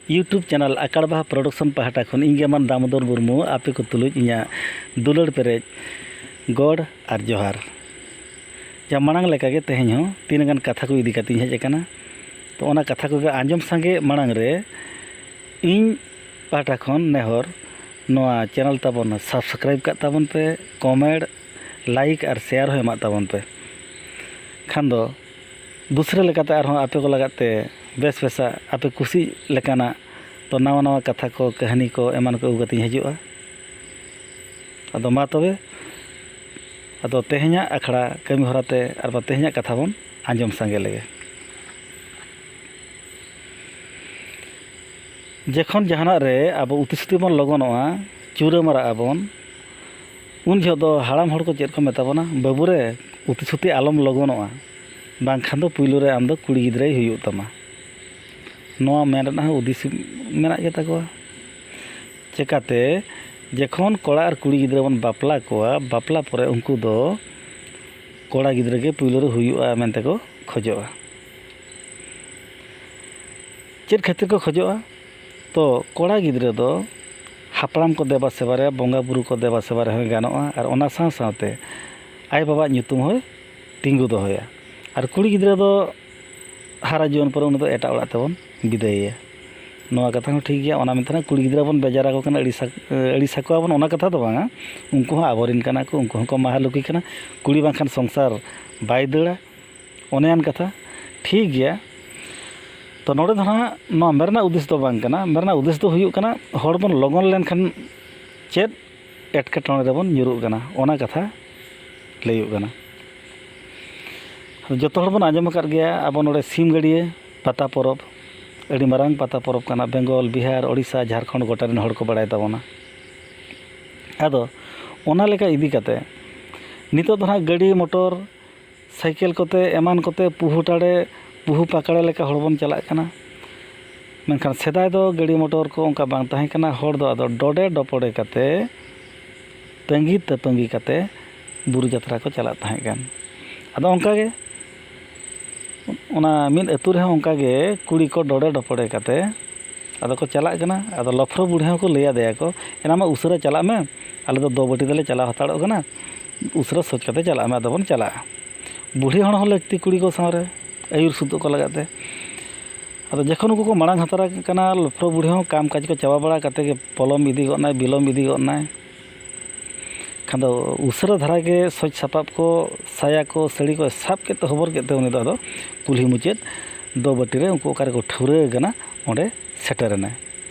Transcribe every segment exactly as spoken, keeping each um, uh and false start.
YouTube channel ᱟᱠᱟᱲ ᱵᱟᱦᱟ Production ᱯᱟᱦᱴᱟ ᱠᱷᱚᱱ ᱤᱧ ᱜᱮ ᱢᱟᱱ ᱫᱟᱢᱳᱫᱚᱨ ᱢᱩᱨᱢᱩ ᱟᱯᱮ ᱠᱚ ᱛᱩᱞᱩᱡ ᱤᱧᱟᱹᱜ ᱫᱩᱞᱟᱹᱲ ᱯᱮᱨᱮᱡ ᱜᱚᱰ ᱟᱨ ᱡᱚᱦᱟᱨ᱾ ᱡᱟ ᱢᱟᱲᱟᱝ ᱞᱮᱠᱟᱜᱮ ᱛᱮᱦᱮᱧ ᱦᱚᱸ ᱛᱤᱱᱟᱹᱜ ᱜᱟᱱ ᱠᱟᱛᱷᱟ ᱠᱚ ᱤᱫᱤ ᱠᱟᱛᱮᱧ ᱦᱮᱡ ᱟᱠᱟᱱᱟ᱾ ᱛᱚ, ᱚᱱᱟ ᱠᱟᱛᱷᱟ ᱠᱚᱜᱮ ᱟᱸᱡᱚᱢ ᱥᱟᱸᱜᱮ ᱢᱟᱲᱟᱝ ᱨᱮ ᱤᱧ ᱯᱟᱦᱴᱟ ᱠᱷᱚᱱ ᱱᱮᱦᱚᱨ, ᱱᱚᱣᱟ channel ᱛᱟᱵᱚᱱ subscribe ᱠᱟᱜ ᱛᱟᱵᱚᱱ ᱯᱮ, comment, like ᱟᱨ share ᱦᱚᱸ ᱮᱢᱟᱜ ᱛᱟᱵᱚᱱ ᱯᱮ᱾ ᱠᱷᱟᱱ ᱫᱚ ᱫᱩᱥᱨᱟᱹ ᱞᱮᱠᱟᱛᱮ ᱟᱨᱦᱚᱸ ᱟᱯᱮ ᱠᱚ ᱞᱟᱜᱟᱫ ᱛᱮ ᱵᱮᱥ ᱵᱮᱥᱟᱜ ᱟᱯᱮ ᱠᱩᱥᱤ ᱞᱮᱠᱟᱱᱟᱜ ᱛᱚ ᱱᱟᱣᱟ ᱱᱟᱣᱟ ᱠᱟᱛᱷᱟ ᱠᱚ, ᱠᱟᱹᱦᱱᱤ ᱠᱚ, ᱮᱢᱟᱱ ᱠᱚ ᱟᱹᱜᱩ ᱠᱟᱛᱮᱧ ᱦᱤᱡᱩᱜᱼᱟ᱾ ᱟᱫᱚ ᱢᱟ ᱛᱚᱵᱮ, ᱟᱫᱚ ᱛᱮᱦᱮᱧᱟᱜ ᱟᱠᱷᱲᱟ ᱠᱟᱹᱢᱤ ᱦᱚᱨᱟ ᱛᱮ ᱟᱨ ᱵᱟ ᱛᱮᱦᱮᱧᱟᱜ ᱠᱟᱛᱷᱟ ᱵᱚᱱ ᱟᱸᱡᱚᱢ ᱥᱟᱸᱜᱮ ᱞᱮᱜᱮ᱾ ᱡᱚᱠᱷᱚᱱ ᱡᱟᱦᱟᱱᱟᱜ ᱨᱮ ᱟᱵᱚ ᱩᱛᱤ ᱥᱩᱛᱤ ᱵᱚᱱ ᱞᱚᱜᱚᱱᱚᱜᱼᱟ, ᱪᱩᱨᱟᱹ ᱢᱟᱨᱟᱜ ᱟᱵᱚᱱ, ᱩᱱ ᱡᱚᱦᱚᱜ ᱫᱚ ᱦᱟᱲᱟᱢ ᱦᱚᱲ ᱠᱚ ᱪᱮᱫ ᱠᱚ ᱢᱮᱛᱟ ᱵᱚᱱᱟ? "ᱵᱟᱹᱵᱩ ᱨᱮ, ᱩᱛᱤ ᱥᱩᱛᱤ ᱟᱞᱚᱢ ᱞᱚᱜᱚᱱᱚᱜᱼᱟ, ᱵᱟᱝᱠᱷᱟᱱ ᱫᱚ ᱯᱩᱭᱞᱩ ᱨᱮ ᱟᱢ ᱫᱚ ᱠᱩᱲᱤ ᱜᱤᱫᱽᱨᱟᱹᱭ ᱦᱩᱭᱩᱜ ᱛᱟᱢᱟ᱾" ᱱᱚᱣᱟ ᱢᱮᱱ ᱨᱮᱱᱟᱜ ᱦᱚᱸ ᱩᱫᱤᱥ ᱢᱮᱱᱟᱜ ᱜᱮᱛᱟ ᱠᱚᱣᱟ᱾ ᱪᱮᱠᱟᱛᱮ, ᱡᱚᱠᱷᱚᱱ ᱠᱚᱲᱟ ᱟᱨ ᱠᱩᱲᱤ ᱜᱤᱫᱽᱨᱟᱹ ᱵᱚᱱ ᱵᱟᱯᱞᱟ ᱠᱚᱣᱟ, ᱵᱟᱯᱞᱟ ᱯᱚᱨᱮ ᱩᱱᱠᱩ ᱫᱚ ᱠᱚᱲᱟ ᱜᱤᱫᱽᱨᱟᱹ ᱜᱮ ᱯᱩᱭᱞᱩ ᱨᱮ ᱦᱩᱭᱩᱜᱼᱟ ᱢᱮᱱᱛᱮ ᱠᱚ ᱠᱷᱚᱡᱚᱜᱼᱟ᱾ ᱪᱮᱫ ᱠᱷᱟᱹᱛᱤᱨ ᱠᱚ ᱠᱷᱚᱡᱚᱜᱼᱟ? ᱛᱚ, ᱠᱚᱲᱟ ᱜᱤᱫᱽᱨᱟᱹ ᱫᱚ ᱦᱟᱯᱲᱟᱢ ᱠᱚ ᱫᱮᱵᱟ ᱥᱮᱵᱟ ᱨᱮ, ᱵᱚᱸᱜᱟ ᱵᱩᱨᱩ ᱠᱚ ᱫᱮᱵᱟ ᱥᱮᱵᱟ ᱨᱮᱦᱚᱸᱭ ᱜᱟᱱᱚᱜᱼᱟ, ᱟᱨ ᱚᱱᱟ ᱥᱟᱶ ᱥᱟᱶᱛᱮ ᱟᱭᱳ ᱵᱟᱵᱟᱣᱟᱜ ᱧᱩᱛᱩᱢ ᱦᱚᱸᱭ ᱛᱤᱸᱜᱩ ᱫᱚᱦᱚᱭᱟ᱾ ᱟᱨ ᱠᱩᱲᱤ ᱜᱤᱫᱽᱨᱟᱹ ᱫᱚ ᱦᱟᱨᱟ ᱡᱩᱣᱟᱹᱱ ᱯᱚᱨᱮ ᱩᱱᱤ ᱫᱚ ᱮᱴᱟᱜ ᱚᱲᱟᱜ ᱛᱮᱵᱚᱱ ᱵᱤᱫᱟᱹᱭᱮᱭᱟ᱾ ᱱᱚᱣᱟ ᱠᱟᱛᱷᱟ ᱦᱚᱸ ᱴᱷᱤᱠ ᱜᱮᱭᱟ᱾ ᱚᱱᱟ ᱢᱮᱱᱛᱮ ᱱᱟᱜ ᱠᱩᱲᱤ ᱜᱤᱫᱽᱨᱟᱹ ᱵᱚᱱ ᱵᱮᱡᱟᱨ ᱟᱠᱚ ᱠᱟᱱᱟ, ᱟᱹᱲᱤᱥ ᱟᱠ-, ᱟᱹᱲᱤᱥ ᱟᱠᱚᱣᱟ ᱵᱚᱱ, ᱚᱱᱟ ᱠᱟᱛᱷᱟ ᱫᱚ ᱵᱟᱝᱟ᱾ ᱩᱱᱠᱩ ᱦᱚᱸ ᱟᱵᱚᱨᱮᱱ ᱠᱟᱱᱟ ᱠᱚ, ᱩᱱᱠᱩ ᱦᱚᱸᱠᱚ ᱢᱟᱦᱟᱞᱩᱠᱤ ᱠᱟᱱᱟ᱾ ᱠᱩᱲᱤ ᱵᱟᱝᱠᱷᱟᱱ ᱥᱚᱝᱥᱟᱨ ᱵᱟᱭ ᱫᱟᱹᱲᱟ, ᱚᱱᱮᱭᱟᱱ ᱠᱟᱛᱷᱟ᱾ ᱴᱷᱤᱠ ᱜᱮᱭᱟ᱾ ᱛᱚ, ᱱᱚᱰᱮ ᱫᱚ ᱱᱟᱦᱟᱜ ᱱᱚᱣᱟ ᱢᱮᱨ ᱨᱮᱱᱟᱜ ᱩᱫᱽᱫᱮᱥ ᱫᱚ ᱵᱟᱝ ᱠᱟᱱᱟ᱾ ᱢᱮᱨ ᱨᱮᱱᱟᱜ ᱩᱫᱽᱫᱮᱥ ᱫᱚ ᱦᱩᱭᱩᱜ ᱠᱟᱱᱟ, ᱦᱚᱲ ᱵᱚᱱ ᱞᱚᱜᱚᱱ ᱞᱮᱱᱠᱷᱟᱱ ᱪᱮᱫ ᱮᱴᱠᱮᱴᱚᱬᱮ ᱨᱮᱵᱚᱱ ᱧᱩᱨᱩᱜ ᱠᱟᱱᱟ, ᱚᱱᱟ ᱠᱟᱛᱷᱟ ᱞᱟᱹᱭᱚᱜ ᱠᱟᱱᱟ᱾ ᱡᱚᱛᱚ ᱦᱚᱲ ᱵᱚᱱ ᱟᱸᱡᱚᱢ ᱟᱠᱟᱫ ᱜᱮᱭᱟ, ᱟᱵᱚ ᱱᱚᱰᱮ ᱥᱤᱢ ᱜᱟᱹᱰᱭᱟᱹ ᱯᱟᱛᱟ ᱯᱚᱨᱚᱵᱽ, ᱟᱹᱰᱤ ᱢᱟᱨᱟᱝ ᱯᱟᱛᱟ ᱯᱚᱨᱚᱵᱽ ᱠᱟᱱᱟ᱾ ᱵᱮᱝᱜᱚᱞ, ᱵᱤᱦᱟᱨ, ᱳᱰᱤᱥᱟ, ᱡᱷᱟᱲᱠᱷᱚᱸᱰ ᱜᱚᱴᱟ ᱨᱮᱱ ᱦᱚᱲ ᱠᱚ ᱵᱟᱲᱟᱭ ᱛᱟᱵᱚᱱᱟ᱾ ᱟᱫᱚ ᱚᱱᱟ ᱞᱮᱠᱟ ᱤᱫᱤ ᱠᱟᱛᱮ ᱱᱤᱛᱚᱜ ᱫᱚ ᱱᱟᱦᱟᱜ ᱜᱟᱹᱰᱤ, ᱢᱚᱴᱚᱨ, ᱥᱟᱭᱠᱮᱞ ᱠᱚᱛᱮ, ᱮᱢᱟᱱ ᱠᱚᱛᱮ ᱯᱩᱦᱩ ᱴᱟᱲᱮ, ᱯᱩᱦᱩ ᱯᱟᱠᱲᱮ ᱞᱮᱠᱟ ᱦᱚᱲ ᱵᱚᱱ ᱪᱟᱞᱟᱜ ᱠᱟᱱᱟ᱾ ᱢᱮᱱᱠᱷᱟᱱ ᱥᱮᱫᱟᱭ ᱫᱚ ᱜᱟᱹᱰᱤ ᱢᱚᱴᱚᱨ ᱠᱚ ᱚᱱᱠᱟ ᱵᱟᱝ ᱛᱟᱦᱮᱸ ᱠᱟᱱᱟ᱾ ᱦᱚᱲ ᱫᱚ ᱟᱫᱚ ᱰᱚᱰᱮ ᱰᱚᱯᱚᱰᱮ ᱠᱟᱛᱮ, ᱛᱟᱺᱜᱤ ᱛᱟᱹᱯᱟᱹᱝᱜᱤ ᱠᱟᱛᱮ ᱵᱩᱨᱩ ᱡᱟᱛᱨᱟ ᱠᱚ ᱪᱟᱞᱟᱜ ᱛᱟᱦᱮᱸ ᱠᱟᱱ᱾ ᱟᱫᱚ ᱚᱱᱠᱟ ᱜᱮ ᱚᱱᱟ ᱢᱤᱫ ᱟᱹᱛᱩ ᱨᱮᱦᱚᱸ ᱚᱱᱠᱟ ᱜᱮ ᱠᱩᱲᱤ ᱠᱚ ᱰᱚᱰᱮ ᱰᱚᱯᱚᱰᱮ ᱠᱟᱛᱮ ᱟᱫᱚ ᱠᱚ ᱪᱟᱞᱟᱜ ᱠᱟᱱᱟ᱾ ᱟᱫᱚ ᱞᱚᱯᱷᱨᱚ ᱵᱩᱲᱦᱤ ᱦᱚᱸᱠᱚ ᱞᱟᱹᱭ ᱟᱫᱮᱭᱟ ᱠᱚ, "ᱮᱱᱟ ᱢᱟ ᱩᱥᱟᱹᱨᱟ ᱪᱟᱞᱟᱜ ᱢᱮ, ᱟᱞᱮ ᱫᱚ ᱫᱚ ᱵᱟᱹᱴᱤ ᱛᱮᱞᱮ ᱪᱟᱞᱟᱣ ᱦᱟᱛᱟᱲᱚᱜ ᱠᱟᱱᱟ, ᱩᱥᱟᱹᱨᱟ ᱥᱚᱡᱽ ᱠᱟᱛᱮ ᱪᱟᱞᱟᱜ ᱢᱮ, ᱟᱫᱚ ᱵᱚᱱ ᱪᱟᱞᱟᱜᱼᱟ᱾" ᱵᱩᱲᱦᱤ ᱦᱚᱲ ᱦᱚᱸ ᱞᱟᱹᱠᱛᱤ ᱠᱩᱲᱤ ᱠᱚ ᱥᱟᱶᱨᱮ ᱟᱹᱭᱩᱨ ᱥᱩᱫᱩᱜ ᱠᱚ ᱞᱟᱜᱟᱫ ᱛᱮ᱾ ᱟᱫᱚ ᱡᱚᱠᱷᱚᱱ ᱩᱱᱠᱩ ᱠᱚ ᱢᱟᱲᱟᱝ ᱦᱟᱛᱟᱲ ᱠᱟᱱᱟ, ᱞᱚᱯᱷᱨᱚ ᱵᱩᱲᱦᱤ ᱦᱚᱸ ᱠᱟᱢ ᱠᱟᱡᱽ ᱠᱚ ᱪᱟᱵᱟ ᱵᱟᱲᱟ ᱠᱟᱛᱮ ᱜᱮ ᱯᱚᱞᱚᱢ ᱤᱫᱤ ᱜᱚᱫ ᱱᱟᱭ, ᱵᱤᱞᱚᱢ ᱤᱫᱤ ᱜᱚᱫ ᱱᱟᱭ᱾ ᱠᱷᱟᱱ ᱫᱚ ᱩᱥᱟᱹᱨᱟ ᱫᱷᱟᱨᱟ ᱜᱮ ᱥᱚᱡᱽ ᱥᱟᱯᱟᱵ ᱠᱚ, ᱥᱟᱭᱟ ᱠᱚ, ᱥᱟᱹᱲᱤ ᱠᱚ ᱥᱟᱵ ᱠᱮᱫ ᱛᱮ, ᱦᱚᱵᱚᱨ ᱠᱮᱫ ᱛᱮ ᱩᱱᱤ ᱫᱚ ᱟᱫᱚ ᱠᱩᱞᱦᱤ ᱢᱩᱪᱟᱹᱫ ᱫᱚ ᱵᱟᱹᱴᱤ ᱨᱮ ᱩᱱᱠᱩ ᱚᱠᱟ ᱨᱮᱠᱚ ᱴᱷᱟᱹᱣᱨᱟᱹ ᱟᱠᱟᱱᱟ ᱚᱸᱰᱮ ᱥᱮᱴᱮᱨ ᱮᱱᱟᱭ᱾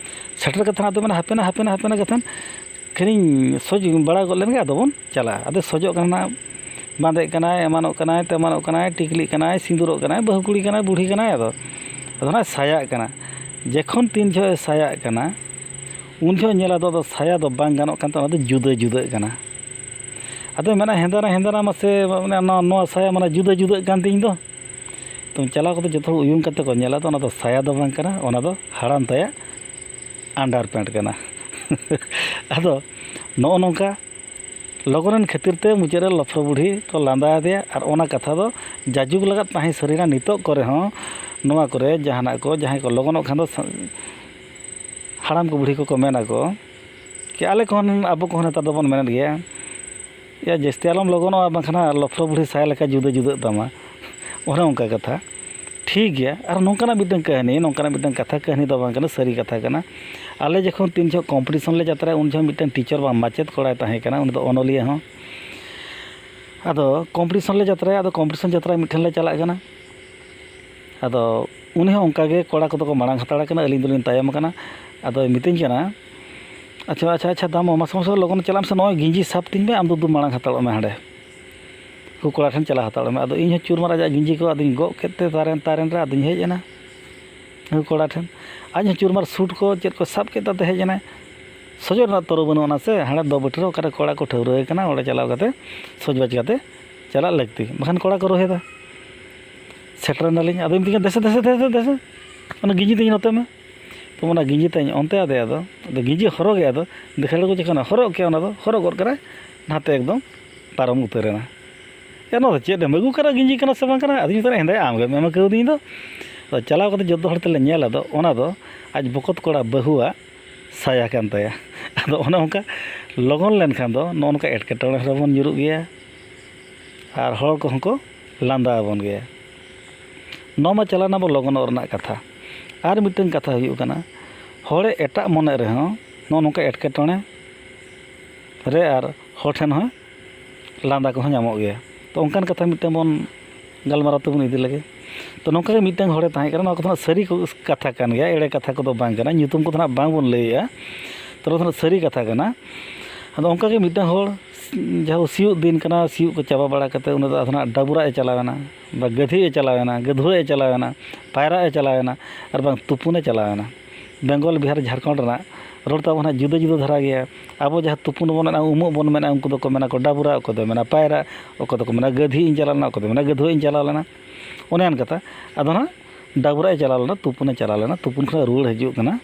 ᱥᱮᱴᱮᱨ ᱠᱟᱛᱮ ᱟᱫᱚ ᱢᱮᱱᱟ, "ᱦᱟᱯᱮᱱᱟ, ᱦᱟᱯᱮᱱᱟ, ᱦᱟᱯᱮᱱᱟ ᱠᱟᱛᱷᱟᱱ ᱠᱷᱟᱹᱱᱤᱧ ᱥᱚᱡᱽ ᱵᱟᱲᱟ ᱜᱚᱫ ᱞᱮᱱ ᱜᱮ, ᱟᱫᱚ ᱵᱚᱱ ᱪᱟᱞᱟᱜᱼᱟ᱾" ᱟᱫᱚ ᱥᱚᱡᱚᱜ ᱠᱟᱱᱟ ᱱᱟᱜ, ᱵᱟᱸᱫᱮᱜ ᱠᱟᱱᱟᱭ, ᱮᱢᱟᱱᱚᱜ ᱠᱟᱱᱟᱭ, ᱛᱮᱢᱟᱱᱚᱜ ᱠᱟᱱᱟᱭ, ᱴᱤᱠᱞᱤᱜ ᱠᱟᱱᱟᱭ, ᱥᱤᱸᱫᱩᱨᱚᱜ ᱠᱟᱱᱟᱭ, ᱵᱟᱹᱦᱩ ᱠᱩᱲᱤ ᱠᱟᱱᱟᱭ, ᱵᱩᱲᱦᱤ ᱠᱟᱱᱟᱭ, ᱟᱫᱚ ᱟᱫᱚ ᱱᱟᱜ ᱥᱟᱭᱟᱜ ᱠᱟᱱᱟ᱾ ᱡᱚᱠᱷᱚᱱ ᱛᱤᱱ ᱡᱚᱦᱚᱜ ᱮ ᱥᱟᱭᱟᱜ ᱠᱟᱱᱟ, ᱩᱱ ᱡᱚᱦᱚᱜ ᱧᱮᱞᱟ ᱫᱚ ᱟᱫᱚ ᱥᱟᱭᱟ ᱫᱚ ᱵᱟᱝ ᱜᱟᱱᱚᱜ ᱠᱟᱱ ᱛᱟᱭᱟ, ᱚᱱᱟ ᱫᱚ ᱡᱩᱫᱟᱹ ᱡᱩᱫᱟᱹᱜ ᱠᱟᱱᱟ᱾ ᱟᱫᱚᱭ ᱢᱮᱱᱟ, "ᱦᱮᱸᱫᱟᱨᱟ, ᱦᱮᱸᱫᱟᱨᱟ ᱢᱟᱥᱮ, ᱢᱟᱱᱮ ᱱᱚᱣᱟ, ᱱᱚᱣᱟ ᱥᱟᱭᱟ ᱢᱟᱱᱮ ᱡᱩᱫᱟᱹ ᱡᱩᱫᱟᱹᱜ ᱠᱟᱱ ᱛᱤᱧ ᱫᱚ᱾" ᱛᱚ ᱪᱟᱞᱟᱣ ᱠᱟᱛᱮ ᱡᱚᱛᱚ ᱦᱚᱲ ᱩᱭᱩᱝ ᱠᱟᱛᱮ ᱠᱚ ᱧᱮᱞᱟ, ᱛᱚ ᱚᱱᱟ ᱫᱚ ᱥᱟᱭᱟ ᱫᱚ ᱵᱟᱝ ᱠᱟᱱᱟ, ᱚᱱᱟ ᱫᱚ ᱦᱟᱲᱟᱢ ᱛᱟᱭᱟᱜ ᱟᱱᱰᱟᱨ ᱯᱮᱱᱴ ᱠᱟᱱᱟ᱾ ᱟᱫᱚ ᱱᱚᱜᱼᱚ ᱱᱚᱝᱠᱟ ᱞᱚᱜᱚᱱᱮᱱ ᱠᱷᱟᱹᱛᱤᱨ ᱛᱮ ᱢᱩᱪᱟᱹᱫ ᱨᱮ ᱞᱚᱯᱷᱨᱚ ᱵᱩᱲᱦᱤ ᱠᱚ ᱞᱟᱸᱫᱟ ᱟᱫᱮᱭᱟ᱾ ᱟᱨ ᱚᱱᱟ ᱠᱟᱛᱷᱟ ᱫᱚ ᱡᱟᱡᱩᱜᱽ ᱞᱟᱜᱟᱫ ᱛᱟᱦᱮᱸ ᱥᱟᱹᱨᱤᱱᱟ᱾ ᱱᱤᱛᱚᱜ ᱠᱚᱨᱮ ᱦᱚᱸ ᱱᱚᱣᱟ ᱠᱚᱨᱮ ᱡᱟᱦᱟᱱᱟᱜ ᱠᱚ, ᱡᱟᱦᱟᱸᱭ ᱠᱚ ᱞᱚᱜᱚᱱᱚᱜ ᱠᱷᱟᱱ ᱫᱚ ᱥᱟ-, ᱦᱟᱲᱟᱢ ᱠᱚ ᱵᱩᱲᱦᱤ ᱠᱚᱠᱚ ᱢᱮᱱ ᱟᱠᱚ ᱠᱤ, ᱟᱞᱮ ᱠᱚᱦᱚᱸ, ᱟᱵᱚ ᱠᱚᱦᱚᱸ ᱱᱮᱛᱟᱨ ᱫᱚᱵᱚᱱ ᱢᱮᱱᱮᱫ ᱜᱮᱭᱟ, "ᱭᱟ, ᱡᱟᱹᱥᱛᱤ ᱟᱞᱚᱢ ᱞᱚᱜᱚᱱᱚᱜᱼᱟ, ᱵᱟᱝᱠᱷᱟᱱ ᱦᱟᱸᱜ ᱞᱚᱯᱷᱨᱚ ᱵᱩᱲᱦᱤ ᱥᱟᱭ ᱞᱮᱠᱟ ᱡᱩᱫᱟᱹ ᱡᱩᱫᱟᱹᱜ ᱛᱟᱢᱟ᱾" ᱚᱱᱮ ᱚᱱᱠᱟ ᱠᱟᱛᱷᱟ᱾ ᱴᱷᱤᱠ ᱜᱮᱭᱟ, ᱟᱨ ᱱᱚᱝᱠᱟᱱᱟᱜ ᱢᱤᱫᱴᱟᱝ ᱠᱟᱹᱦᱱᱤ, ᱱᱚᱝᱠᱟᱱᱟᱜ ᱢᱤᱫᱴᱟᱝ ᱠᱟᱛᱷᱟ ᱠᱟᱹᱦᱱᱤ ᱫᱚ ᱵᱟᱝ ᱠᱟᱱᱟ, ᱥᱟᱹᱨᱤ ᱠᱟᱛᱷᱟ ᱠᱟᱱᱟ᱾ ᱟᱞᱮ ᱡᱚᱠᱷᱚᱱ ᱛᱤᱱ ᱡᱚᱦᱚᱜ ᱠᱚᱢᱯᱤᱴᱤᱥᱚᱱ ᱞᱮ ᱡᱟᱛᱨᱟᱭᱟ, ᱩᱱ ᱡᱚᱦᱚᱜ ᱢᱤᱫᱴᱟᱝ ᱴᱤᱪᱟᱨ ᱵᱟᱝ ᱢᱟᱪᱮᱫ ᱠᱚᱲᱟᱭ ᱛᱟᱦᱮᱸ ᱠᱟᱱᱟ, ᱩᱱᱤ ᱫᱚ ᱚᱱᱚᱞᱤᱭᱟᱹ ᱦᱚᱸ᱾ ᱟᱫᱚ ᱠᱚᱢᱯᱤᱴᱤᱥᱚᱱ ᱞᱮ ᱡᱟᱛᱨᱟᱭᱟ, ᱟᱫᱚ ᱠᱚᱢᱯᱤᱴᱤᱥᱚᱱ ᱡᱟᱛᱨᱟ ᱢᱤᱫ ᱴᱷᱮᱱ ᱞᱮ ᱪᱟᱞᱟᱜ ᱠᱟᱱᱟ᱾ ᱟᱫᱚ ᱩᱱᱤ ᱦᱚᱸ ᱚᱱᱠᱟ ᱜᱮ, ᱠᱚᱲᱟ ᱠᱚᱫᱚ ᱠᱚ ᱢᱟᱲᱟᱝ ᱦᱟᱛᱟᱲ ᱠᱟᱱᱟ, ᱟᱹᱞᱤᱧ ᱫᱚᱞᱤᱧ ᱛᱟᱭᱚᱢ ᱠᱟᱱᱟ᱾ ᱟᱫᱚᱭ ᱢᱤᱛᱟᱹᱧ ᱠᱟᱱᱟ, "ᱟᱪᱪᱷᱟ, ᱟᱪᱪᱷᱟ, ᱟᱪᱪᱷᱟ, ᱫᱟᱢ ᱢᱟᱥᱮ, ᱢᱟᱥᱮ ᱞᱚᱜᱚᱱ ᱪᱟᱞᱟᱜ ᱢᱮᱥᱮ, ᱱᱚᱜᱼᱚᱭ ᱜᱮᱸᱡᱤ ᱥᱟᱵ ᱛᱤᱧ ᱢᱮ, ᱟᱢ ᱫᱚ ᱫᱩ ᱢᱟᱲᱟᱝ ᱦᱟᱛᱟᱲᱚᱜ ᱢᱮ ᱦᱟᱸᱰᱮ, ᱩᱱᱠᱩ ᱠᱚᱲᱟ ᱴᱷᱮᱱ ᱪᱟᱞᱟᱣ ᱦᱟᱛᱟᱲᱚᱜ ᱢᱮ᱾" ᱟᱫᱚ ᱤᱧ ᱦᱚᱸ ᱪᱩᱨᱢᱟᱨ ᱟᱡᱟᱜ ᱜᱮᱸᱡᱤ ᱠᱚ ᱟᱫᱚᱧ ᱜᱚᱜ ᱠᱮᱫ ᱛᱮ ᱛᱟᱨᱮᱱ ᱛᱟᱨᱮᱱ ᱨᱮ ᱟᱫᱚᱧ ᱦᱮᱡ ᱮᱱᱟ ᱩᱱᱠᱩ ᱠᱚᱲᱟ ᱴᱷᱮᱱ᱾ ᱟᱡ ᱦᱚᱸ ᱪᱩᱨᱢᱟᱨ ᱥᱩᱴ ᱠᱚ ᱪᱮᱫ ᱠᱚ ᱥᱟᱵ ᱠᱮᱫ ᱛᱟᱛᱮ ᱦᱮᱡ ᱮᱱᱟᱭ᱾ ᱥᱚᱡᱚᱜ ᱨᱮᱱᱟᱜ ᱛᱚᱨᱚ ᱵᱟᱹᱱᱩᱜ ᱟᱱᱟ ᱥᱮ, ᱦᱟᱸᱰᱮ ᱫᱚ ᱵᱟᱹᱴᱤ ᱨᱮ ᱚᱠᱟᱨᱮ ᱠᱚᱲᱟ ᱠᱚ ᱴᱷᱟᱹᱣᱨᱟᱹ ᱟᱠᱟᱱᱟ, ᱚᱸᱰᱮ ᱪᱟᱞᱟᱣ ᱠᱟᱛᱮ ᱥᱚᱡᱽ ᱵᱟᱡᱽ ᱠᱟᱛᱮ ᱪᱟᱞᱟᱜ ᱞᱟᱹᱠᱛᱤ, ᱵᱟᱠᱷᱟᱱ ᱠᱚᱲᱟ ᱠᱚ ᱨᱳᱦᱮᱫᱟ᱾ ᱥᱮᱴᱮᱨ ᱮᱱᱟᱞᱤᱧ, ᱟᱫᱚ ᱢᱤᱛᱟᱹᱧ ᱠᱟᱱᱟ, "ᱫᱮᱥᱮ, ᱫᱮᱥᱮ, ᱫᱮᱥᱮ, ᱫᱮᱥᱮ, ᱚᱱᱟ ᱜᱮᱸᱡᱤ ᱛᱤᱧ ᱱᱚᱛᱮ ᱢᱮ᱾" ᱛᱚ ᱚᱱᱟ ᱜᱮᱸᱡᱤ ᱛᱤᱧ ᱚᱱᱛᱮ ᱟᱫᱮᱭᱟ, ᱟᱫᱚ, ᱟᱫᱚ ᱜᱮᱸᱡᱤ ᱦᱚᱨᱚᱜᱮ, ᱟᱫᱚ ᱫᱮᱠᱷᱟ ᱞᱮᱠᱚ ᱡᱚᱠᱷᱚᱱ ᱦᱚᱨᱚᱜ ᱠᱮᱜᱼᱟ, ᱚᱱᱟ ᱫᱚ ᱦᱚᱨᱚᱜ ᱜᱚᱫ ᱠᱟᱫᱟᱭ, ᱱᱟᱛᱮ ᱮᱠᱫᱚᱢ ᱯᱟᱨᱚᱢ ᱩᱛᱟᱹᱨ ᱮᱱᱟ᱾ "ᱮ, ᱱᱚᱣᱟ ᱫᱚ ᱪᱮᱫ ᱮᱢ ᱟᱹᱜᱩ ᱠᱟᱫᱟ, ᱜᱮᱸᱡᱤ ᱠᱟᱱᱟ ᱥᱮ ᱵᱟᱝ ᱠᱟᱱᱟ?" ᱟᱫᱚᱧ ᱢᱮᱛᱟᱭ ᱠᱟᱱᱟ, "ᱦᱮᱸᱫᱟᱭᱟ, ᱟᱢ ᱜᱮᱢ ᱮᱢ ᱠᱟᱹᱣᱫᱤᱧ ᱫᱚ᱾" ᱪᱟᱞᱟᱣ ᱠᱟᱛᱮ ᱡᱚᱛᱚ ᱦᱚᱲ ᱛᱮᱞᱮ ᱧᱮᱞ ᱟᱫᱚ, ᱚᱱᱟ ᱫᱚ ᱟᱡ ᱵᱚᱠᱚᱛ ᱠᱚᱲᱟ ᱵᱟᱹᱦᱩᱣᱟᱜ ᱥᱟᱭᱟ ᱠᱟᱱ ᱛᱟᱭᱟ᱾ ᱟᱫᱚ ᱚᱱᱮ ᱚᱱᱠᱟ ᱞᱚᱜᱚᱱ ᱞᱮᱱᱠᱷᱟᱱ ᱫᱚ ᱱᱚᱜᱼᱚ ᱱᱚᱝᱠᱟ ᱮᱴᱠᱮᱴᱚᱬᱮ ᱨᱮᱵᱚᱱ ᱧᱩᱨᱩᱜ ᱜᱮᱭᱟ, ᱟᱨ ᱦᱚᱲ ᱠᱚᱦᱚᱸ ᱠᱚ ᱞᱟᱸᱫᱟ ᱟᱵᱚᱱ ᱜᱮᱭᱟ᱾ ᱱᱚᱣᱟ ᱢᱟ ᱪᱟᱞᱟᱣᱱᱟ ᱟᱵᱚ ᱞᱚᱜᱚᱱᱚᱜ ᱨᱮᱱᱟᱜ ᱠᱟᱛᱷᱟ᱾ ᱟᱨ ᱢᱤᱫᱴᱟᱝ ᱠᱟᱛᱷᱟ ᱦᱩᱭᱩᱜ ᱠᱟᱱᱟ, ᱦᱚᱲᱮ ᱮᱴᱟᱜ ᱢᱚᱱᱮ ᱨᱮᱦᱚᱸ ᱱᱚᱜᱼᱚ ᱱᱚᱝᱠᱟ ᱮᱴᱠᱮᱴᱚᱬᱮ ᱨᱮ ᱟᱨ ᱦᱚᱲ ᱴᱷᱮᱱ ᱦᱚᱸ ᱞᱟᱸᱫᱟ ᱠᱚᱦᱚᱸ ᱧᱟᱢᱚᱜ ᱜᱮᱭᱟ᱾ ᱛᱚ, ᱚᱱᱠᱟᱱ ᱠᱟᱛᱷᱟ ᱢᱤᱫᱴᱟᱝ ᱵᱚᱱ ᱜᱟᱞᱢᱟᱨᱟᱣ ᱛᱮᱵᱚᱱ ᱤᱫᱤ ᱞᱮᱜᱮ᱾ ᱛᱚ, ᱱᱚᱝᱠᱟ ᱜᱮ ᱢᱤᱫᱴᱟᱝ ᱦᱚᱲᱮ ᱛᱟᱦᱮᱸ ᱠᱟᱱᱟ᱾ ᱱᱚᱣᱟ ᱠᱚᱫᱚ ᱱᱟᱜ ᱥᱟᱹᱨᱤ ᱠᱚ-, ᱠᱟᱛᱷᱟ ᱠᱟᱱ ᱜᱮᱭᱟ, ᱮᱲᱮ ᱠᱟᱛᱷᱟ ᱠᱚᱫᱚ ᱵᱟᱝ ᱠᱟᱱᱟ, ᱧᱩᱛᱩᱢ ᱠᱚᱫᱚ ᱱᱟᱜ ᱵᱟᱝ ᱵᱚᱱ ᱞᱟᱹᱭᱮᱜᱼᱟ᱾ ᱛᱚ, ᱱᱚᱣᱟ ᱫᱚ ᱱᱟᱜ ᱥᱟᱹᱨᱤ ᱠᱟᱛᱷᱟ ᱠᱟᱱᱟ᱾ ᱟᱫᱚ ᱚᱱᱠᱟ ᱜᱮ ᱢᱤᱫᱴᱟᱝ ᱦᱚᱲ, ᱡᱟᱦᱟᱸ ᱥᱤᱭᱳᱜ ᱫᱤᱱ ᱠᱟᱱᱟ, ᱥᱤᱭᱳᱜ ᱠᱚ ᱪᱟᱵᱟ ᱵᱟᱲᱟ ᱠᱟᱛᱮ ᱩᱱᱤ ᱫᱚ ᱟᱫᱚ ᱱᱟᱜ ᱰᱟᱵᱩᱨᱟᱜ ᱮ ᱪᱟᱞᱟᱣᱮᱱᱟ, ᱵᱟ ᱜᱟᱹᱫᱷᱤᱭᱟᱜ ᱮ ᱪᱟᱞᱟᱣᱮᱱᱟ, ᱜᱟᱹᱫᱷᱩᱣᱟᱹᱜ ᱮ ᱪᱟᱞᱟᱣᱮᱱᱟ, ᱯᱟᱭᱨᱟᱜ ᱮ ᱪᱟᱞᱟᱣᱮᱱᱟ, ᱟᱨ ᱵᱟᱝ ᱛᱩᱯᱩᱱ ᱮ ᱪᱟᱞᱟᱣᱮᱱᱟ᱾ ᱵᱮᱝᱜᱚᱞ, ᱵᱤᱦᱟᱨ, ᱡᱷᱟᱲᱠᱷᱚᱸᱰ ᱨᱮᱱᱟᱜ ᱨᱚᱲ ᱛᱟᱵᱚ ᱱᱟᱜ ᱡᱩᱫᱟᱹ ᱡᱩᱫᱟᱹ ᱫᱷᱟᱨᱟ ᱜᱮᱭᱟ᱾ ᱟᱵᱚ ᱡᱟᱦᱟᱸ ᱛᱩᱯᱩᱱ ᱵᱚᱱ ᱢᱮᱱᱟ, ᱩᱢᱩᱜ ᱵᱚᱱ ᱢᱮᱱᱟ, ᱩᱱᱠᱩ ᱫᱚᱠᱚ ᱢᱮᱱᱟ ᱠᱚ ᱰᱟᱵᱩᱨᱟ, ᱚᱠᱚᱭ ᱫᱚ ᱢᱮᱱᱟ ᱯᱟᱭᱨᱟ, ᱚᱠᱚᱭ ᱫᱚᱠᱚ ᱢᱮᱱᱟ ᱜᱟᱹᱫᱷᱤ ᱤᱧ ᱪᱟᱞᱟᱣ ᱞᱮᱱᱟ, ᱚᱠᱚᱭ ᱫᱚ ᱢᱮᱱᱟ ᱜᱟᱹᱫᱷᱩᱣᱟᱹ ᱤᱧ ᱪᱟᱞᱟᱣ ᱞᱮᱱᱟ᱾ ᱚᱱᱮ ᱚᱱᱠᱟ ᱠᱟᱛᱷᱟ᱾ ᱟᱫᱚ ᱱᱟᱜ ᱰᱟᱵᱩᱨᱟᱜ ᱮ ᱪᱟᱞᱟᱣ ᱞᱮᱱᱟ, ᱛᱩᱯᱩᱱ ᱮ ᱪᱟᱞᱟᱣ ᱞᱮᱱᱟ, ᱛᱩᱯᱩᱱ ᱠᱷᱚᱱᱟᱜ ᱨᱩᱣᱟᱹᱲ ᱦᱤᱡᱩᱜ ᱠᱟᱱᱟ᱾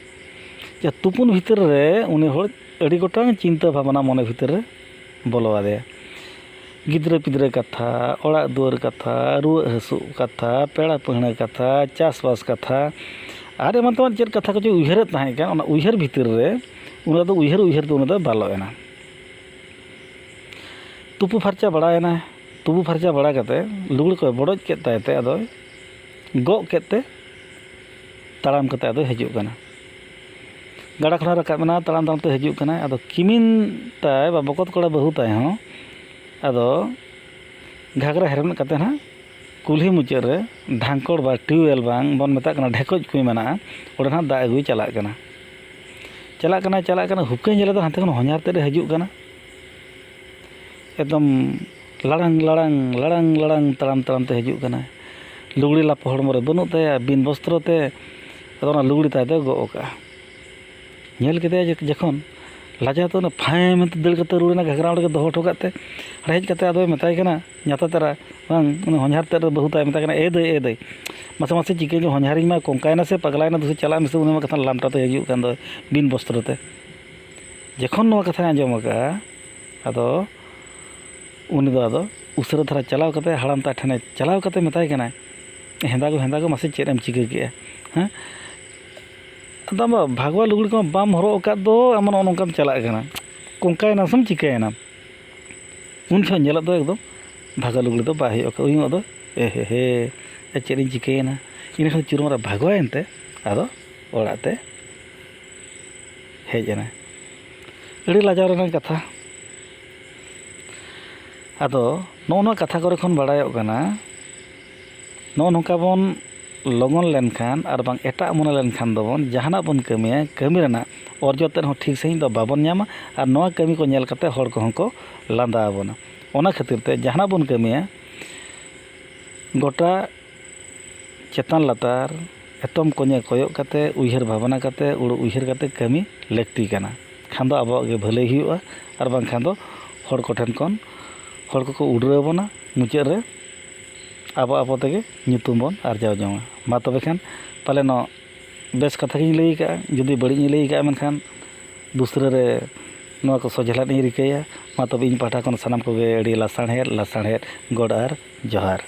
ᱡᱟ ᱛᱩᱯᱩᱱ ᱵᱷᱤᱛᱤᱨ ᱨᱮ ᱩᱱᱤ ᱦᱚᱲ ᱟᱹᱰᱤ ᱜᱚᱴᱟᱝ ᱪᱤᱱᱛᱟᱹ ᱵᱷᱟᱵᱽᱱᱟ ᱢᱚᱱᱮ ᱵᱷᱤᱛᱤᱨ ᱨᱮ ᱵᱚᱞᱚ ᱟᱫᱮᱭᱟ᱾ ᱜᱤᱫᱽᱨᱟᱹ ᱯᱤᱫᱽᱨᱟᱹ ᱠᱟᱛᱷᱟ, ᱚᱲᱟᱜ ᱫᱩᱣᱟᱹᱨ ᱠᱟᱛᱷᱟ, ᱨᱩᱣᱟᱹᱜ ᱦᱟᱹᱥᱩᱜ ᱠᱟᱛᱷᱟ, ᱯᱮᱲᱟ ᱯᱟᱹᱦᱬᱟᱹ ᱠᱟᱛᱷᱟ, ᱪᱟᱥᱵᱟᱥ ᱠᱟᱛᱷᱟ, ᱟᱨ ᱮᱢᱟᱱ ᱛᱮᱢᱟᱱ ᱪᱮᱫ ᱠᱟᱛᱷᱟ ᱠᱚᱪᱚ ᱩᱭᱦᱟᱹᱨᱮᱫ ᱛᱟᱦᱮᱸ ᱠᱟᱱ, ᱚᱱᱟ ᱩᱭᱦᱟᱹᱨ ᱵᱷᱤᱛᱤᱨ ᱨᱮ ᱩᱱᱤ ᱫᱚ ᱩᱭᱦᱟᱹᱨ ᱩᱭᱦᱟᱹᱨ ᱛᱮ ᱩᱱᱤ ᱫᱚ ᱵᱟᱞᱚ ᱮᱱᱟ᱾ ᱛᱩᱯᱩ ᱯᱷᱟᱨᱪᱟ ᱵᱟᱲᱟᱭᱮᱱᱟᱭ᱾ ᱛᱩᱯᱩ ᱯᱷᱟᱨᱪᱟ ᱵᱟᱲᱟ ᱠᱟᱛᱮ ᱞᱩᱜᱽᱲᱤ ᱠᱚᱭ ᱵᱚᱰᱚᱡ ᱠᱮᱫ ᱛᱟᱭ ᱛᱮ ᱟᱫᱚᱭ ᱜᱚᱜ ᱠᱮᱫ ᱛᱮ ᱛᱟᱲᱟᱢ ᱠᱟᱛᱮ ᱟᱫᱚᱭ ᱦᱤᱡᱩᱜ ᱠᱟᱱᱟ᱾ ᱜᱟᱰᱟ ᱠᱷᱚᱱᱟᱜ ᱨᱟᱠᱟᱵ ᱮᱱᱟ, ᱛᱟᱲᱟᱢ ᱛᱟᱲᱟᱢ ᱛᱮ ᱦᱤᱡᱩᱜ ᱠᱟᱱᱟᱭ᱾ ᱟᱫᱚ ᱠᱤᱢᱤᱱ ᱛᱟᱭ ᱵᱟ ᱵᱚᱠᱚᱛ ᱠᱚᱲᱟ ᱵᱟᱹᱦᱩ ᱛᱟᱭ ᱦᱚᱸ ᱟᱫᱚ ᱜᱷᱟᱜᱽᱨᱟ ᱦᱮᱨᱢᱮᱫ ᱠᱟᱛᱮ ᱱᱟᱦᱟᱜ ᱠᱩᱞᱦᱤ ᱢᱩᱪᱟᱹᱫ ᱨᱮ ᱰᱷᱟᱝᱠᱚᱲ ᱵᱟ ᱴᱤᱭᱩᱵᱽᱣᱮᱞ ᱵᱟᱝ ᱵᱚᱱ ᱢᱮᱛᱟᱜ ᱠᱟᱱᱟ, ᱰᱷᱮᱠᱚᱡ ᱠᱩᱸᱭ ᱢᱮᱱᱟᱜᱼᱟ, ᱚᱸᱰᱮ ᱱᱟᱦᱟᱜ ᱫᱟᱜ ᱟᱹᱜᱩᱭ ᱪᱟᱞᱟᱜ ᱠᱟᱱᱟ᱾ ᱪᱟᱞᱟᱜ ᱠᱟᱱᱟᱭ, ᱪᱟᱞᱟᱜ ᱠᱟᱱᱟᱭ, ᱦᱩᱠᱟᱹᱧ ᱧᱮᱞᱮᱫᱟ ᱦᱟᱱᱛᱮ ᱠᱷᱚᱱ ᱦᱚᱧᱦᱟᱨ ᱛᱮᱫ ᱮ ᱦᱤᱡᱩᱜ ᱠᱟᱱᱟ᱾ ᱮᱠᱫᱚᱢ ᱞᱟᱲᱟᱝ, ᱞᱟᱲᱟᱝ, ᱞᱟᱲᱟᱝ, ᱞᱟᱲᱟᱝ ᱛᱟᱲᱟᱢ, ᱛᱟᱲᱟᱢ ᱛᱮ ᱦᱤᱡᱩᱜ ᱠᱟᱱᱟᱭ᱾ ᱞᱩᱜᱽᱲᱤ ᱞᱟᱯᱚ ᱦᱚᱲᱢᱚ ᱨᱮ ᱵᱟᱹᱱᱩᱜ ᱛᱟᱭᱟ, ᱵᱤᱱ ᱵᱚᱥᱛᱨᱚ ᱛᱮ᱾ ᱟᱫᱚ ᱚᱱᱟ ᱞᱩᱜᱽᱲᱤ ᱛᱟᱭ ᱫᱚᱭ ᱜᱚᱜ ᱟᱠᱟᱜᱼᱟ᱾ ᱧᱮᱞ ᱠᱮᱫᱮᱭᱟ ᱡᱮ ᱡᱚᱠᱷᱚᱱ, ᱞᱟᱡᱟᱣ ᱛᱮ ᱚᱱᱟ ᱯᱷᱟᱸᱭ ᱢᱮᱱᱛᱮ ᱫᱟᱹᱲ ᱠᱟᱛᱮ ᱨᱩᱣᱟᱹᱲ ᱮᱱᱟ, ᱜᱷᱟᱜᱽᱨᱟ ᱚᱸᱰᱮ ᱜᱮ ᱫᱚᱦᱚ ᱦᱚᱴᱚ ᱠᱟᱜ ᱛᱮ᱾ ᱟᱨ ᱦᱮᱡ ᱠᱟᱛᱮ ᱟᱫᱚᱭ ᱢᱮᱛᱟᱭ ᱠᱟᱱᱟ, ᱧᱟᱛᱟ ᱛᱟᱨᱟ, ᱵᱟᱝ, ᱩᱱᱤ ᱦᱚᱧᱦᱟᱨ ᱛᱮᱫ ᱨᱮ ᱵᱟᱹᱦᱩ ᱛᱟᱭ ᱢᱮᱛᱟᱭ ᱠᱟᱱᱟ, "ᱮ ᱫᱟᱹᱭ, ᱮ ᱫᱟᱹᱭ, ᱢᱟᱥᱮ, ᱢᱟᱥᱮ, ᱪᱤᱠᱟᱹᱧ ᱦᱚᱧᱦᱟᱨᱤᱧ ᱢᱟ ᱠᱚᱝᱠᱟᱭᱮᱱᱟ ᱥᱮ ᱯᱟᱜᱽᱞᱟᱭᱮᱱᱟ, ᱫᱩᱥᱮ ᱪᱟᱞᱟᱜ ᱢᱮᱥᱮ, ᱩᱱᱤ ᱢᱟ ᱠᱟᱛᱷᱟ ᱞᱟᱢᱴᱟ ᱛᱮ ᱦᱤᱡᱩᱜ ᱠᱟᱱ ᱫᱚ ᱵᱤᱱ ᱵᱚᱥᱛᱨᱚ ᱛᱮ᱾" ᱡᱚᱠᱷᱚᱱ ᱱᱚᱣᱟ ᱠᱟᱛᱷᱟᱭ ᱟᱸᱡᱚᱢ ᱟᱠᱟᱫᱼᱟ, ᱟᱫᱚ ᱩᱱᱤ ᱫᱚ ᱟᱫᱚ ᱩᱥᱟᱹᱨᱟ ᱫᱷᱟᱨᱟ ᱪᱟᱞᱟᱣ ᱠᱟᱛᱮ, ᱦᱟᱲᱟᱢ ᱛᱟᱭ ᱴᱷᱮᱱᱮ ᱪᱟᱞᱟᱣ ᱠᱟᱛᱮ ᱢᱮᱛᱟᱭ ᱠᱟᱱᱟᱭ, ᱦᱮᱸᱫᱟ ᱜᱚ, ᱦᱮᱸᱫᱟ ᱜᱚ, ᱢᱟᱥᱮ ᱪᱮᱫ ᱮᱢ ᱪᱤᱠᱟᱹ ᱠᱮᱜᱼᱟ? ᱦᱮᱸ? ᱟᱫᱚ ᱟᱢ ᱵᱷᱟᱜᱽᱣᱟ ᱞᱩᱜᱽᱲᱤ ᱠᱚ ᱵᱟᱢ ᱦᱚᱨᱚᱜ ᱟᱠᱟᱫ ᱫᱚ, ᱟᱢ ᱱᱚᱜᱼᱚ ᱱᱚᱝᱠᱟᱢ ᱪᱟᱞᱟᱜ ᱠᱟᱱᱟ, ᱠᱚᱝᱠᱟᱭᱮᱱᱟᱢ ᱥᱮᱢ ᱪᱤᱠᱟᱹᱭᱮᱱᱟᱢ? ᱩᱱ ᱡᱚᱦᱚᱜ ᱧᱮᱞᱚᱜ ᱫᱚ ᱮᱠᱫᱚᱢ ᱵᱷᱟᱜᱽᱣᱟ ᱞᱩᱜᱽᱲᱤ ᱫᱚ ᱵᱟᱭ ᱦᱩᱭᱩᱜ ᱠᱟᱱᱟ᱾ ᱩᱭᱩᱝᱚᱜ ᱫᱚ, ᱮ ᱦᱮ ᱦᱮ, ᱪᱮᱫ ᱤᱧ ᱪᱤᱠᱟᱹᱭᱮᱱᱟ? ᱤᱱᱟᱹ ᱠᱷᱟᱱ ᱪᱩᱨᱩᱢ ᱨᱮ ᱵᱷᱟᱜᱽᱣᱟᱭᱮᱱ ᱛᱮ ᱟᱫᱚ ᱚᱲᱟᱜ ᱛᱮ ᱦᱮᱡ ᱮᱱᱟ᱾ ᱟᱹᱰᱤ ᱞᱟᱡᱟᱣ ᱨᱮᱱᱟᱜ ᱠᱟᱛᱷᱟ᱾ ᱟᱫᱚ ᱱᱚᱜᱼᱚ ᱱᱚᱣᱟ ᱠᱟᱛᱷᱟ ᱠᱚᱨᱮ ᱠᱷᱚᱱ ᱵᱟᱲᱟᱭᱚᱜ ᱠᱟᱱᱟ, ᱱᱚᱜᱼᱚ ᱱᱚᱝᱠᱟ ᱵᱚᱱ ᱞᱚᱜᱚᱱ ᱞᱮᱱᱠᱷᱟᱱ ᱟᱨ ᱵᱟᱝ ᱮᱴᱟᱜ ᱢᱚᱱᱮ ᱞᱮᱱᱠᱷᱟᱱ ᱫᱚᱵᱚᱱ ᱡᱟᱦᱟᱱᱟᱜ ᱵᱚᱱ ᱠᱟᱹᱢᱤᱭᱟ, ᱠᱟᱹᱢᱤ ᱨᱮᱱᱟᱜ ᱚᱨᱡᱚ ᱛᱮᱫ ᱦᱚᱸ ᱴᱷᱤᱠ ᱥᱟᱺᱦᱤᱡ ᱫᱚ ᱵᱟᱵᱚᱱ ᱧᱟᱢᱟ᱾ ᱟᱨ ᱱᱚᱣᱟ ᱠᱟᱹᱢᱤ ᱠᱚ ᱧᱮᱞ ᱠᱟᱛᱮ ᱦᱚᱲ ᱠᱚᱦᱚᱸ ᱠᱚ ᱞᱟᱸᱫᱟ ᱟᱵᱚᱱᱟ᱾ ᱚᱱᱟ ᱠᱷᱟᱹᱛᱤᱨ ᱛᱮ ᱡᱟᱦᱟᱱᱟᱜ ᱵᱚᱱ ᱠᱟᱹᱢᱤᱭᱟ, ᱜᱚᱴᱟ ᱪᱮᱛᱟᱱ ᱞᱟᱛᱟᱨ, ᱮᱛᱚᱢ ᱠᱚᱧᱮ ᱠᱚᱭᱚᱜ ᱠᱟᱛᱮ, ᱩᱭᱦᱟᱹᱨ ᱵᱷᱟᱵᱽᱱᱟ ᱠᱟᱛᱮ, ᱩᱲᱩ ᱩᱭᱦᱟᱹᱨ ᱠᱟᱛᱮ ᱠᱟᱹᱢᱤ ᱞᱟᱹᱠᱛᱤ ᱠᱟᱱᱟ᱾ ᱠᱷᱟᱱ ᱫᱚ ᱟᱵᱚᱣᱟᱜ ᱜᱮ ᱵᱷᱟᱹᱞᱟᱹᱭ ᱦᱩᱭᱩᱜᱼᱟ᱾ ᱟᱨ ᱵᱟᱝᱠᱷᱟᱱ ᱫᱚ ᱦᱚᱲ ᱠᱚᱴᱷᱮᱱ ᱠᱷᱚᱱ ᱦᱚᱲ ᱠᱚᱠᱚ ᱩᱰᱨᱟᱹᱣ ᱵᱚᱱᱟ, ᱢᱩᱪᱟᱹᱫ ᱨᱮ ᱟᱵᱚ ᱟᱵᱚ ᱛᱮᱜᱮ ᱧᱩᱛᱩᱢ ᱵᱚᱱ ᱟᱨᱡᱟᱣ ᱡᱚᱝᱟ᱾ ᱢᱟ ᱛᱚᱵᱮ ᱠᱷᱟᱱ ᱯᱟᱞᱮᱱᱚᱜ ᱵᱮᱥ ᱠᱟᱛᱷᱟ ᱜᱤᱧ ᱞᱟᱹᱭ ᱟᱠᱟᱫᱼᱟ᱾ ᱡᱩᱫᱤ ᱵᱟᱹᱲᱤᱡ ᱤᱧ ᱞᱟᱹᱭ ᱟᱠᱟᱫᱼᱟ, ᱢᱮᱱᱠᱷᱟᱱ ᱫᱩᱥᱨᱟᱹ ᱨᱮ ᱱᱚᱣᱟ ᱠᱚ ᱥᱚᱡᱷᱮ ᱞᱟᱫ ᱤᱧ ᱨᱤᱠᱟᱹᱭᱟ᱾ ᱢᱟ ᱛᱚᱵᱮ ᱤᱧ ᱯᱟᱦᱴᱟ ᱠᱷᱚᱱ ᱥᱟᱱᱟᱢ ᱠᱚᱜᱮ ᱟᱹᱰᱤ ᱞᱟᱥᱟᱲᱦᱮᱫ, ᱞᱟᱥᱟᱲᱦᱮᱫ ᱜᱚᱰ ᱟᱨ ᱡᱚᱦᱟᱨ᱾